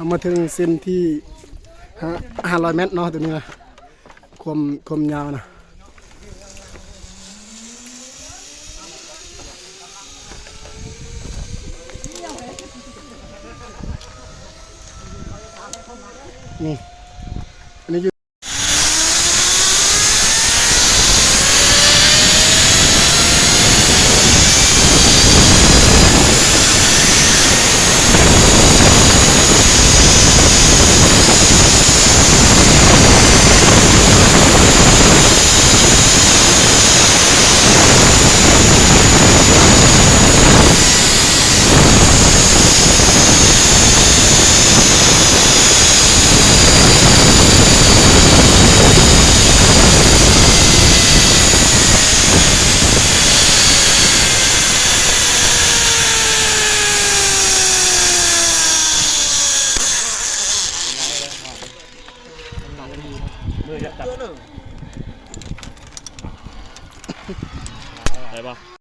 ເຮົາມາເຖິງເສັ້ນທີ່ຫ້າ ຫ້າຮ້ອຍແມັດເນາະ ຕົວນີ້ນະ ຄວາມ ຄວາມຍາວນະ ນີ້ ອັນນີ້ຢູ່ ໄດ້ບໍ່?